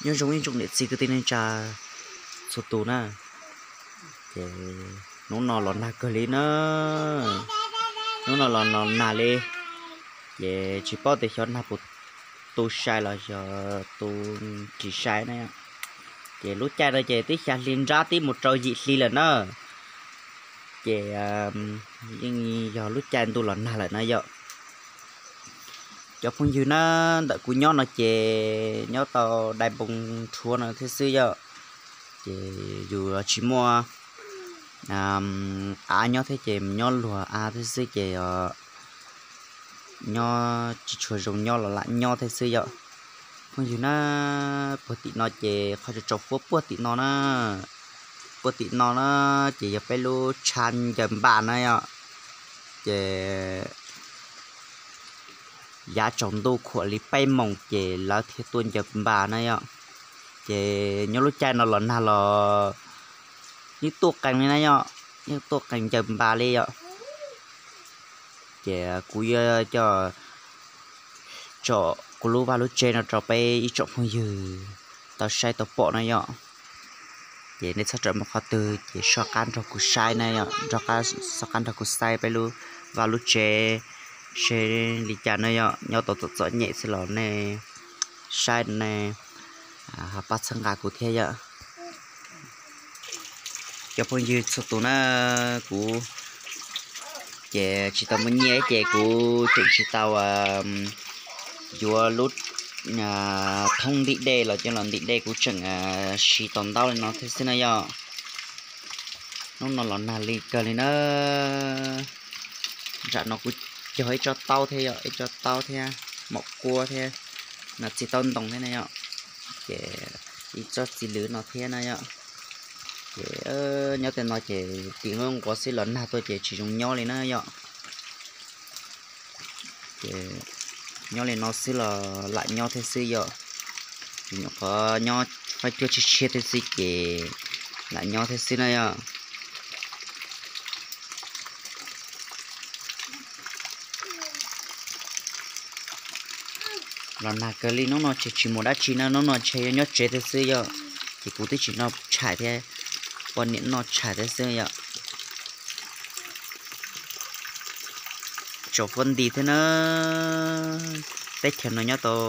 Nyob zoo ib tsoom niam txiv kwv tij neej tsa txhua tus na, ces hnub no los nag kawg li na, hnub no los nag li, ces tsis paub tias xyov nag puas tu sai los xyov tu tsis sai na. Ces lub caij no ces twb xya hli nrab twb mus rau yim hli lawm na, ces yeej yog lub caij ntuj los nag lawm na yom. Cov phooj ywg na, ntawm kuv nyob no ces nyob tau dai npoo rhuav no thiab xwb yom. Ces yus tsis muaj av nyob thiab ces nyob luag av thiab xwb ces nyob tsis tshua zoo nyob los lam nyob thiab xwb yom. Phooj ywg na, puag tim no ces qhov tsaus tsaus huab puag tim no na, puag tim no na, ces yog peb lub tshav ncaws npas na yom. Ces yav tsaus ntuj khuam li peb moos ces lawv thiaj tuaj ncaws npas na yom. Ces nyob lub caij no los nag los yeej tuaj qees li na yom, yeej tuaj qees ncaws npas li yom. Ces kuv yuav coj tsom kuv lub vaj lub tsev no rau peb ib tsoom phooj ywg tau saib tau pom na yom. Ces nej txhob rawm mus qhov twg ces soj qab nrog kuv saib na yom, soj qab nrog kuv saib peb lub vaj lub tsev seb li cas na yom, nyob tau txom txom nyem xwb los nej saib nej ho pab txhawb nqa kuv thiab yom. Cov phooj ywg txhua tus na, kuv ces tsis tau muaj nyiaj ces kuv tseem tsis tau yuav lub thoob ntim dej los coj los ntim dej, kuv tseem siv tau ntaub li no thiab xwb na yom. Hnub no los nag li kawg li na. Nram no kuv cog ib tsob taub thiab yom, ib tsob taub thiab maum kuab thiab no, txiv taub ntoo thiab na yom. Ces ib tsob txiv lwm no thiab na yom. Ces nyob tej no ces tim nquav nquav xwb los nag tuaj ces tsis zoo nyob li na yom. Ces nyob li no xwb los lam nyob thiab xwb yom. Ces nyuam qhuav nyob faib cuab tshiab tshiab thiab xwb ces lam nyob thiab xwb na yom. Los nag kawg li, hnub no ces tsis mus dab tsi na, hnub no ces yuav nyob tsev thiab xwb yom. Ces kuv twb tsis noj tshais thiab, poj niam noj tshais thiab xwb yom. Tsaus huab nti thiab na. Teb chaws no nyob tau,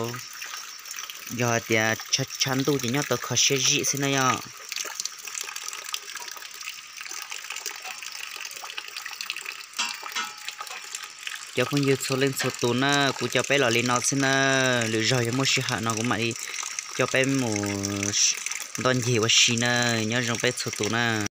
yog hais tias tshav ntuj ces nyob tau kho siab zim xwb na yom. Cov phooj ywg txhua leej txhua tus na, kuv coj peb los li no xwb na. Lwm zaug yog muaj sij hawm no kuv mam li coj peb mus ntoj ncig ua si na. Nyob zoo peb txhua tus na.